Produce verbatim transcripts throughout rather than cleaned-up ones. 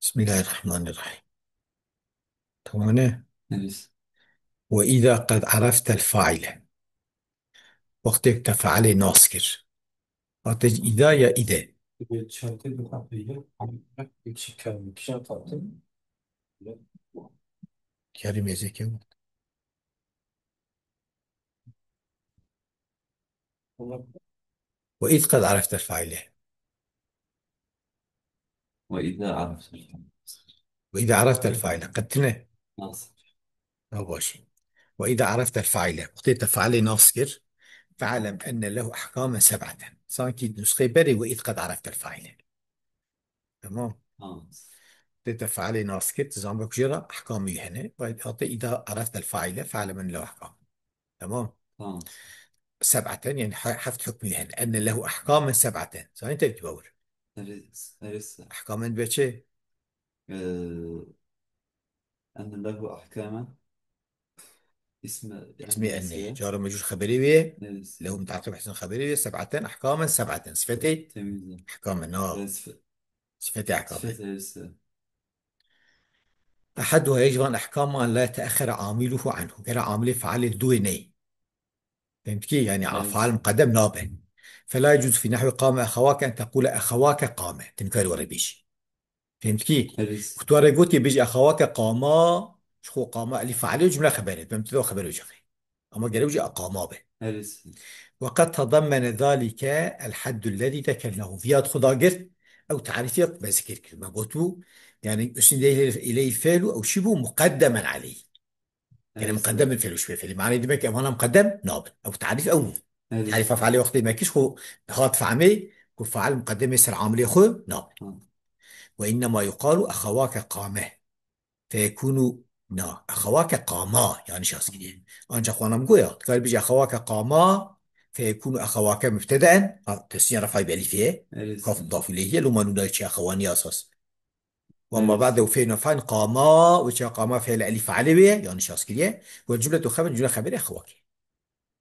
Bismillahirrahmanirrahim. Tamam ne? Evet. Ve izâ qed areftel faile. Wextê te feilê nas kir. Hate îda ya îde. Kerî mêzeke. Ve iz qed areftel faile. وإذا عرفت الفعل. Ve îda areftel faile. Qetine. Nasıl? Ha, başî. Ve îda areftel faile. Wextê te feilê nas kir. Fe'lem enne lehu ahkamen seb'aten. Sankî nusxê berê ve iz qed areftel faile. Tamam. Tamam. Tê te feilê nas kir, tu zanbe ku jê re ehkamî hene. Ve hate îda areftel faile, fe'lem enne lehu ahkam. Tamam. Tamam. Seb'aten, yani he-, heft hukmî hene. Enne lehu ahkamen seb'aten. Zanî tevkî bawir. Neresi? Neresi? Ahkamen dibe çi? Ee, enne lehu ahkamen. İsmi, İsmi yani enne. Cara mecrur xeberê wê. Neresi? Lehu mutaqib ihsan xeberê wê. Seb'aten ahkamen seb'aten. Sifetê Temyiz. Ahkamen, ha. Ee, sife-, Sifetê ahkamen. Sifetê neresi? Ehaduha, yek ji van ehkaman la yeteexxere amiluhu anhu. Gere amilê fealê duê ney. Fehmtkî? Yani Evet. Faal muqeddem nabe. Fela yecuz fi nahwi qame exewake en tequle exewake qame. Tinkarî were bêjî. Fehmtkî? Evet. Ku tu re gotî bêjî exewake qama, ji xwe qama elî fealê cumle xebere. Bem tu xebere wecixê. Ama gerek ji qama be. Evet. Ve qed tadammene zalike el haddul lezî zekernahu. Viya xwe da girt, ew tarîfê me zikir kir. Me gotû, yani usnide ileyhi fi'lu ew çi bû muqeddemen aleyh. Yani Evet. Muqeddemen fi'lu şibê fi'lî. Mane demek evana muqeddem nabin. Ew tarîf ew bû. Evet. Tarîfa fealê wextê me kir xwe hat fehmê ku feal muqeddemê ser amilê xwe nabin. Hı. Ve innema yuqalu exewake qame. Feyekûnû na. Exewake qama. Yanlış yazkiriye. Ancak wana min goya. Dikarî bêjî exewake qama. Feyekûnû exewake mübtedeen. Ha, tesniye refay bi elîfê ye. Evet. Kaf mudaf ileyhiye. Loma nûna çi exewanî esas. Ve ma Evet. ba'de û feyna fa'n qama. Ve çi qama fe'le elîf fe'lê wê ye. Yanlış yazkiriye. Ve cumletu xeber, cumle xeberê exewake.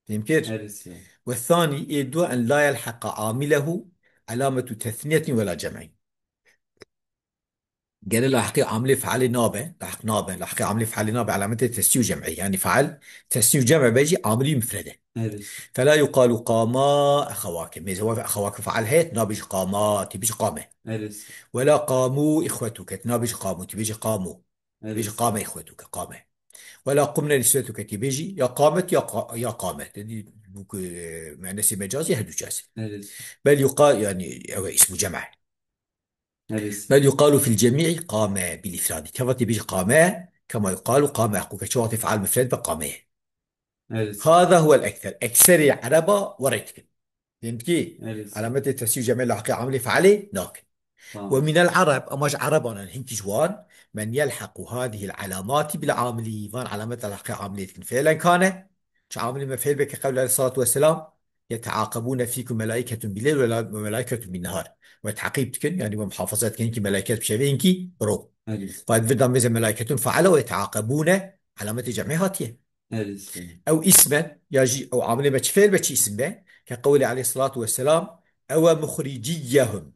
Fehmkir? Evet. Ve thani, ê du en la yelheqa amilehu alametu tesniyetin ve la cem'in. Gere lahiqê amilê fealê nabe, lahiq nabe, lahiqê amilê fealê nabe, alametê tesnî û cem'ê. Yani feal tesnî û cem'e be jî amilî mufrede. Evet. Fela yuqalu qama exewake. Mêze wa exewake feal heye, nabe jî qama, tî bêjî qame. Evet. Wela qamu ixwetuke, nabe jî qamu, tî bêjî qamu. Evet. Bêjî qame ixwetuke, qame. Wela qumne niswetuke, tî bêjî ya qamet ya qa-, ya qamet. Tedî bu ku, e, menesi mecazi her du çes. Evet. Bel yuqa-, yani ew ismu cem'e. Evet. Bel yuqalu fil cemî'i qame bil ifradi. Keva tê bêjî qame, kema yuqalu qame. Ku ke çi wextê feal mufred be qame. Evet. Hada huwel ekser. Ekserê ereba were dikin. Fehmtkî? Evet. Alametê tesî û cemê lahiqê amilê fealê nakin. Tamam. Ve minel ereb, ama ji ereban in hinkî ji wan, men yelhequ hadihil alamati bil amili. Van alameta lahiqê amilê dikin. Fêlen kane. Çi amilê me fêl be ke qewle aleyhissalatu vesselam. Yeteaqebûne fîkum melâiketun billeyl ve la-, ve melâiketun binnehar. We teqîb dikin, yani we muhafaza dikin, hinkî melaiket bi şevê, hinkî bi roj. Evet. Fayet virda mêze melâiketun feala ve yeteaqebûne alametê cem'ê hatiye. Evet. Ew îsmen, ya jî ew amilê me çi fêl be, çi îsim be, ke qewlê aleyhissalatu vesselam, ewe muxriciyehum.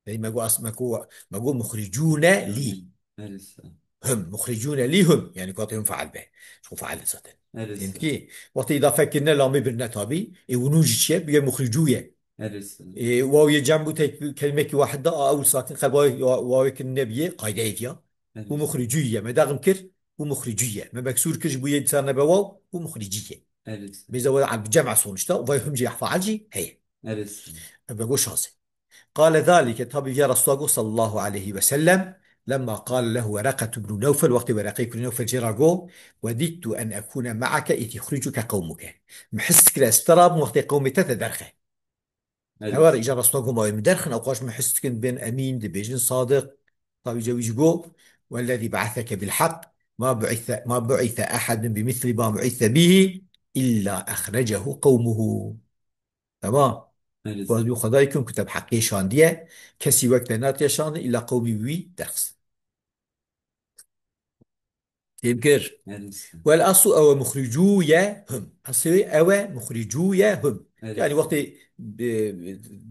Ey me got as-, me got, me got muxricûne lî. Her îsa. Hum, muxricûne lî hum. Yani ku hate hum faal be. Ji xwe faal zaten. Her îsa. Fehmtkî? Wextê îdafe kirine lamê birine tabî. Ê û nûn jî çi ye? Bûye muxricû ye. Her îsa. Ê, waw yê cem bû tek kelimekî wahid da, a ew sakin qelba wa-, wawê kirine biye, qaydeyek ya. Her îsa. Û muxricû ye. Me daxim kir, û muxricû ye. Me meksûr kir ji bûye dîsa nebe waw, û muxricî ye. Her îsa. Mêze we bi cem sonuçta, vay hum jî faal jî heye. Her îsa. Ev be got şaze. Qale zalike, tabî viya Resulullah got sallallahu aleyhi ve sellem, lemma qale lehu Wereqetu bnu Newfel, wextê Wereqeyê kurê Newfel jê re got, wedittu en ekune me'ake îz yuxricuke qewmuke. Min his dikir ez te rabim wextê qewmê te te derxe. Evet. Ew re îca Resulullah got ma wê min derxin, ew qaş min his dikin bên emîn, dibêjin sadiq, tabî ce wî jî got, wellezî be'eseke bil hak, ma bu'ise, ma bu'ise ehadun bi misli ma bu'ise bihi illa ehrecehu qewmuhu. Tamam. Evet. Wazî Xwedayê kin ku te bi heqê şandiye, kesî wek te natiye şandin, îla qewmî wî derxistin. Têm kir. Evet. Wel aslu ewe muxricû ye hum. Eslê ewe muxricû ye hum. Evet. Yani wextê, e,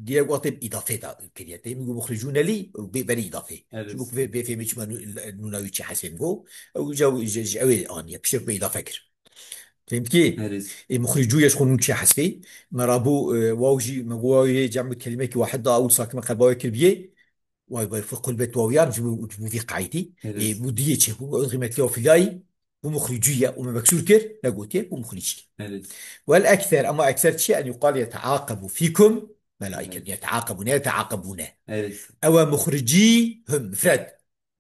diye wextê îdafê da kiriye. Tê min got muxricûne lî, bê, berî îdafê. Evet. Ji bo ku vê, vê fêmê çima nû-, nûna wî çi hesê min got. Ew ca, ji, ji ew ê aniye. Piştek me îdafe kir. Fehmtî? Evet. Ê muxricû ye ji xwe nûn çi hesfê. Me rabû, e, waw jî, me got waw yê cem bi kelimekî wahid da, ew sakin me qelba wê kir biyê. Way, way, fi qulbet wawiyan ji bo, ji bo vî qaydî. Evet. E, bu diye çê, bu, bu qîmetli o filayî, bu muxricî ye, û me meksûr kir, negotiye, bu muxricî. Evet. Wel ekser, ama ekser çi? En yuqal yeteaqebu fikum melaike. Evet. Yeteaqebu, ne yeteaqebune. Evet. Ewe muxricî hum, mifred.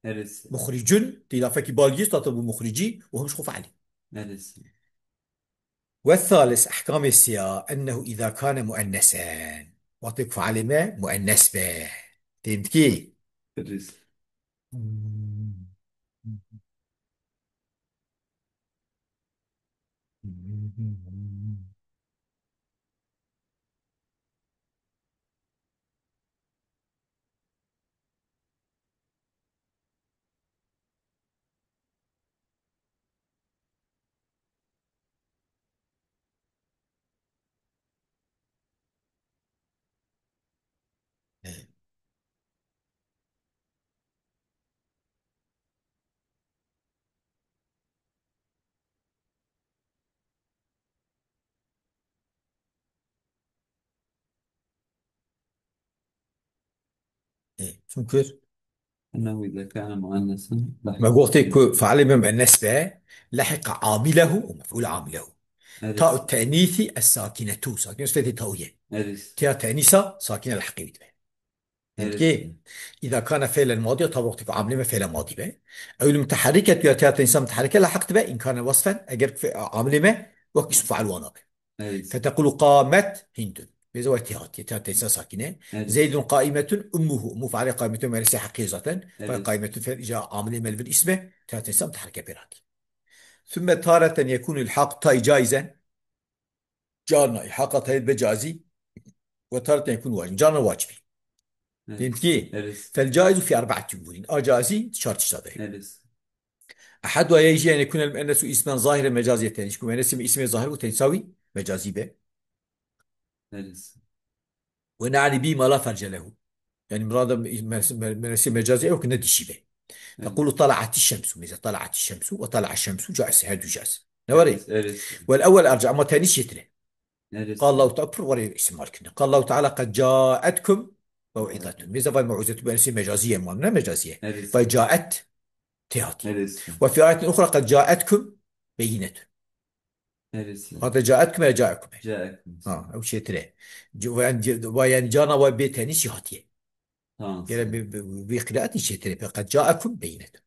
Evet. Muxricun, di lafekî balgî, tata bu muxricî, û hum ji xwe fealî. Evet. والثالث، احکامê sêya, ennehu îza kane muennesen. Wextê ku fealê me muennes be. Têm dikî? Rîz. Ê, çûn kir? Ennehu îza kane muennesan, me got, wextê ku fealê me muennes be, lehiqa amilehu û mef'ûl amilehu. Evet. Ta'u tenîsî es-sakinetu. Sakîne sifetê ta'u ye. Evet. Tiya tenîsa sakîne lehiqê wî dibe. Evet. Peki, îza kane fi'len madiya, ta wextê ku amilê me fi'len madî be. Ew li muteherriketu, ya tiya tenîsa muteherrike lehiq dibe, in kane wasfen, eger ku fe-, amilê me wek îsm fail wana be. Evet. Fetekulu qamet Hindun. Bêze waytî hatiye, tiya tenîsa sakîne. Evet. Zeydun qaimetun ummuhu. Ummu failê qaimetun muennese heqî zaten. Evet. Qaimetun fi'l îca amilê me li vir îsme, tiya tenîsa muteherrike pêr hatî. Sümme tareten yekûnul haq tay caizen. Carna îlhaqa tayê dibe cazî, we tareten yekûn wacib. Carna wacibî. Evet. Fehmtî? Evet. Fel caizu fî erbaeti umûrin. A cazî çar tişta de. Evet. Ehad wa yê jî en yekûnel muennesu ismen zahiren mecaziyen tenîs. Ku muennesi îsmê zahir û tenîsa wî mecazî be. Evet. Ve ne'ni bî ma la ferce lehu. Yani murada me-, me-, muennesi mecazî ew ki ne dişî be. Evet. Tekulu tala'atiş şemsu. Mesela tala'atiş şemsu ve tala'a şemsu caiz. Her du caiz. Ne var? Evet, evet. Vel ewwel erca, ama tenîs çêtir e. Evet. Qal Allahu Teala, pir were îstimal kirine. Qal Allahu Teala qed caetkum mew'izetun. Mêze vay mew'izetun, yani şey mecaziye mi? Ne mecaziye? Evet. Vay caet tê hatî. Evet. Ve fi ayetin ukhra qed caetkum beyinetun. Evet. Hatta caetkum ya caekum. Caetkum. Ha, ew çêtir e. Ci-, ve yani, ve yani cana ve bê tenî jî hatiye. Tamam. Gere bi, bi, bi qiraatî çêtir e. Qed caekum beyinetun.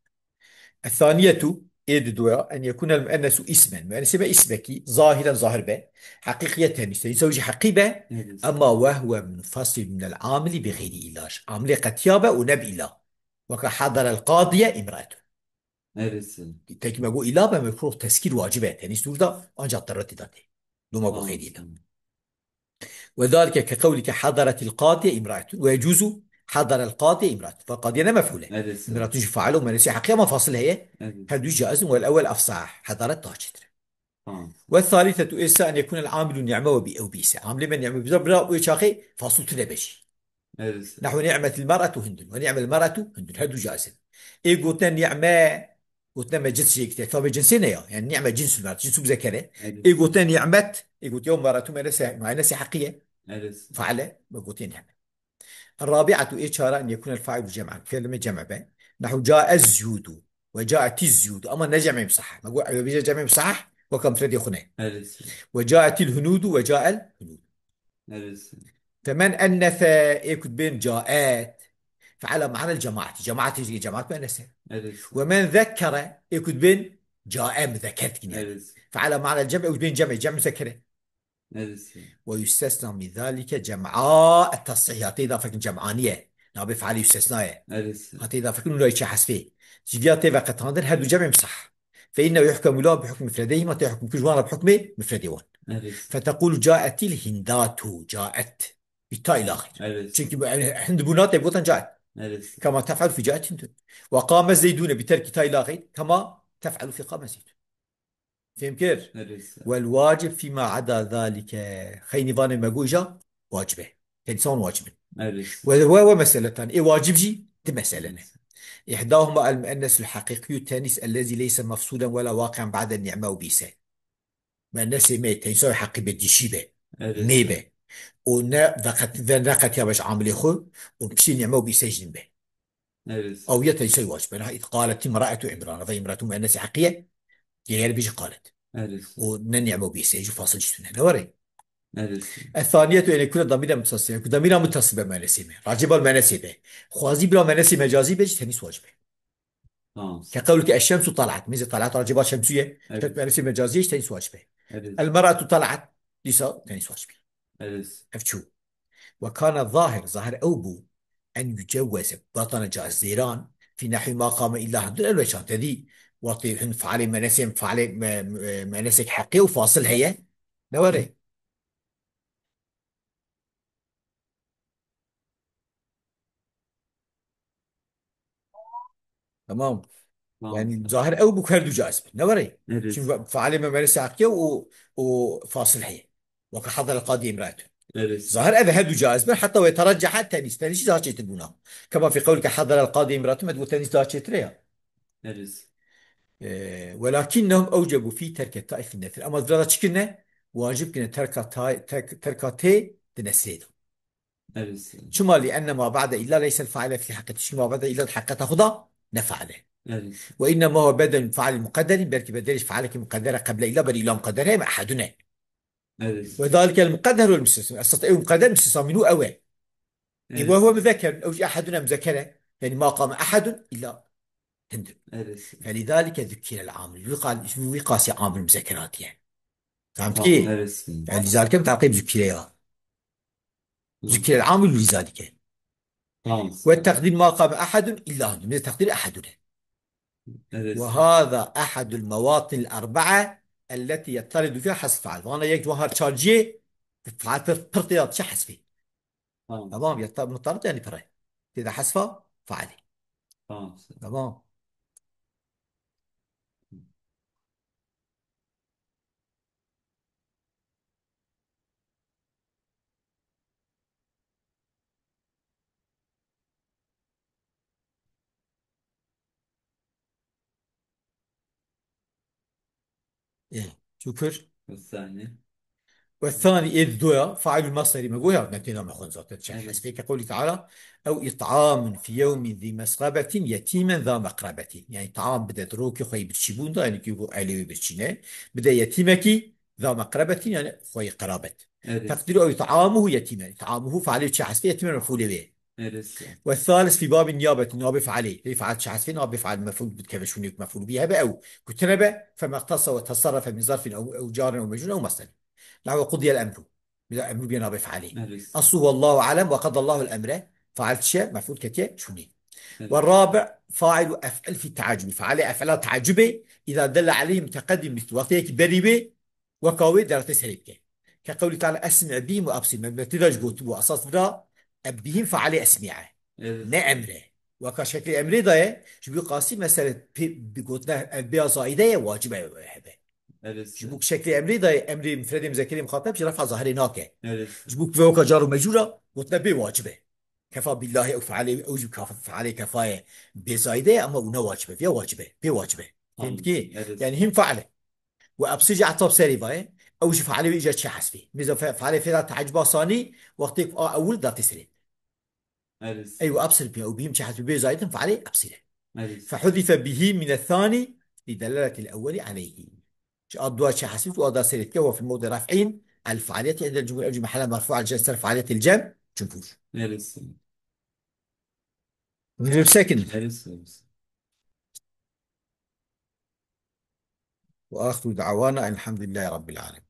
Esaniyetu, ê di doya, en yekunel muennesu ismen. Muennesi be ismekî, zahiren zahir be. Heqiqiye tenîs. Tenîsa wî jî heqî be. Evet. Ema ve huve munfasil minel amili bi geyri ilaj. Amilê qetiya be û ne bi ila. Weke hadarel qadiye imraetun. Evet. Tek me got ila be, mekruh teskîr wacib e. Tenîs dûr da, ancak darureti da tê. Doma got xêrî da. Tamam. Ve zalike ke qewlike hadaretil qadiye imraetun ve yecuzu hadarel qadiye imraetun. Fa qadiye ne mef'ûl e. Evet. İmraetun jî fail û muennesi heqî ama fasil heye. Evet. Her du caiz in, vel ewwel efsah. Hadaret daha çêtir e. Tamam. Ve salisetu êsa en yekunel amilu ni'me ve bi ew bi'se. Amilê me ni'me bi'se bira û çaxê fasil tune be jî. Evet. Nehu ni'metil mer'etu Hindun ve ni'mel mer'etu Hindun. Her du caiz in. Ê gotine ni'me, gotine me cins jê kite. Tabê cinsê ne ya? Yani ni'me cinsul mer'et, cinsu muzekere. Evet. Ê gotine ni'met, ê gotiye o mer'etu muennese, muennese heqiye. Evet. Faale, me gotiye ni'me. Rabi'atu ê çara en yekunel failu cem'an. Fiil me cem' be. Nehu ca'ez ziyudu ve ca'etiz ziyudu. Ama ne cem'ê musahhah. Me got ew bêje cem'ê musahhah, weka mufredê xwe ne. Evet. Ve ca'etil hunudu ve ca'el hunudu. Evet. Femen ennese, ê ku dibên caet, fe ala manel cemaati. Cemaatê jî cemaat muennese. Evet. Ve men zekkere, ê ku dibên cae muzekker dikin yani. Evet. Fe ala manel cem, ê ku dibên cem'ê, cem muzekkere. Evet. Ve yustesna min zalike cem'a et-tasih. Ya tê da fekin cem'aniye. Nabê fealî yustesna ye. Evet. Ha tê da fekin nûna çi hesfê. Ji viya tê veqetandin her du cem'ê musahhah. Fe innehu yuhkemu la bi hukmi mufredeyhima, tê hukm kir ji wan re bi hukmê mufredê wan. Evet. Fetekulu caetil hindatu, caet. Bi ta îl axir. Evet. Çünkü bu, yani, hind bû nate gotan caet. Evet. Kema tef'alu fi caet hindun. Ve qame zeydune bi terki ta îl axir. Kema tef'alu fi qame zeydun. Fêm kir? Êrîs. Wel wacib fîma ada zalike. Xeynî vanê me goja wacib e. Tenîsan wacib in. Êrîs. Ve, ve, ve meseletan. Ê wacib jî di mesele ne. Îhdahuma el muennesul haqiqiyu tenis ellezî leyse mefsulen ve la waqi'en ba'de ni'me û bîse. Muennesê me, tenîsa heqî be, dişî be. Êrîs. Mê be. Û ne veqet, ve ne qetiya be ji amilê xwe û piştî ni'me û bîse jî be. Êrîs. Ew ya tenîsa wacib e. Niha îd qalet imraetu imran. Ve imraetu muennesê heqî ye. Diğer bêjî qalet. Êrîs. Û ne ni'me û bîse jî fasil jî tune. Ne were? Êrîs. Ethaniyetu ene kule damîra mutasile. Ku damîra mutasile be muennesê me. Racî bal muennesê be. Xwazî bila muennesê mecazî be jî tenîs wacib e. Tamam. Ke qewlike eşşemsu talat. Mêze talat racî bal şemsû ye. Evet. Şems muennesê mecazî ye jî tenîs wacib e. Êrîs. El mer'atu talat. Dîsa tenîs wacib e. Êrîs. Ev çû. Ve kana zahir, zahir ew bû. En yucewweze, vatana caiz zêran, fî nehwî ma qame îlla hindun el weçan tedî. Wextê hin fealê muennesê, fealê me-, me-, muennesek heqê û fasil heye. Ne were? Tamam. Tamam. Yani zahir ew bû ku her du caiz bin. Ne were? Êrîs. Çünkü fealê me muennesê heqê û, û fasil heye. Weke hadar el qadî imraetun. Êrîs. Zahir ev her du caiz bin. Heta ve terecceha tenîs. Tenîs daha çêtir bûna. Kema fî qewlike hadar el qadî imraetun, me digot tenîs daha çêtir e ya. Êrîs. Ee, welakinnehum ewcebu fî terke taî fî nefil. Ama zira çi kirine? Wacib kirine terka taî, terk-, terka tê di nesrê de. Êrîs. Çima? Li enne ma ba'de îlla leysel faile fî heqî. Çima ba'de îlla di heqîqeta xwe de ne faile. Êrîs. Ve innema huve bedel fail muqedderin, belkî bedelê ji failekî muqedder e qeble îlla, berî îlla muqedder heye, me ehedun e. Êrîs. Ve zalikel muqedder vel mustasna. Esas ew muqedder, mustasna minhu ew e. Ê, êrîs, ve huve muzekker, ew jî ehedun e muzekker e. Yani ma qame ehedun îlla hindun. Êrîs. Felidalike zukirel amil. Wî qal-, wî qasî amil muzekker hatiye. Tamam ki? Êrîs. Yani lizalike bi teqîb zukire ya. Zukirel amil lizalike. Tamam. Ve teqdîr ma qame ehedun îlla hindun. Mêze teqdîr ehedun e. Êrîs. Ve hâzâ ehedul mewatînil erbaa elleti yettaridu fîha hasf faal. Vana yek ji wan her çar cihê faal pir, pir tê de dişe hesfê. Tamam. Tamam, yetta-, mutarid yani pir e. Tê de hesfa faalê. Tamam. Tamam. Ê, şükür. Ve thani. Ve thani ê di doya, failul masderi me goya, ne têna me xwend zaten. Çe, evet, hesbê ke qewlî teala, ew it'amun fî yewmin zî mesqabetin yetîmen zâ meqrabetin. Yani taam bide di rokê xwe yê birçîbûn de, yani ki bu elê wê birçîne. Bide yetîmekî, zâ meqrabetin, yani xwe yê qerabet. Evet. Teqdîru ew it'amuhu yetîmen. It'amuhu failê çi hesbê, yetîmen mefûlê wê. Êrîs. Ve thalith fî babî niyabetin, nabê fealê. Lê feal çi hesbê, nabê feal mefûl bikeve şûnê mefûl bî hebe ew. Gotine be, femeqtasa ve teserrefe min zarfin ew, ew carin ew mecrûn ew mesderi. Nahwe qudiyel emru. Bila emru bîye nabê fealê. Êrîs. Aslu vallahu alem ve qadallahu el emre. Faal çi ye? Mefûl ketiye şûnê. Êrîs. Ve rabi failu ef'il fî teaccubi. Fealê ef'ila teaccubê. Îza delle aleyhi muteqeddim mislu. Wextê yekî berî wê, weka wê deretê serê bike. Ke qewlî teala esmi bihim ve absir. Me, me tê de jî gotibû, esas vira e bihim fealê esmiye. Evet. Ne emre. Weka şeklê emrê de ye, ji bo qasî mesele pê, bi gotina ev bêya zaîde ye, wacib e hebe. Evet. Ji bo şeklê emrê de ye, emrê mufredê muzekerê muxateb ji refa zahirê nake. Evet. Ji bo ve weka car û mecrûra gotine bê wacib e. Kefa billahî ew fealê, ew jî kaf-, fealê kefa ye bê zaîde ye, ama û ne wacib e. Viya wacib e, pê wacib e. Tamam. Fehmkî? Evet. Yani him feal e. Ve ebsir jî etaf serî va ye. Ew jî fealê wî îcar çi hesbî. Mêza fe-, fealê fêra teaccuba sanî, wextê ku a ewil datê serê. Êrîs. Ey ve ebsir pê, ew bihim çi hesbî bê zaîdin fealê ebsir e. Êrîs. Fehudife bihim mine thani li delaletil ewweli aleyhi. Ji a dua çi hesbî, tu a da serê dike, ve fil mewdi ref'in el fealiyeti indel cumhur, ev jî mehela merfu el ser fealiyetil cem, cumhur. Êrîs. Nîvê bi sekin. Êrîs, êrîs. Ve axiru da'wana elhamdülillahi rabbil alemin.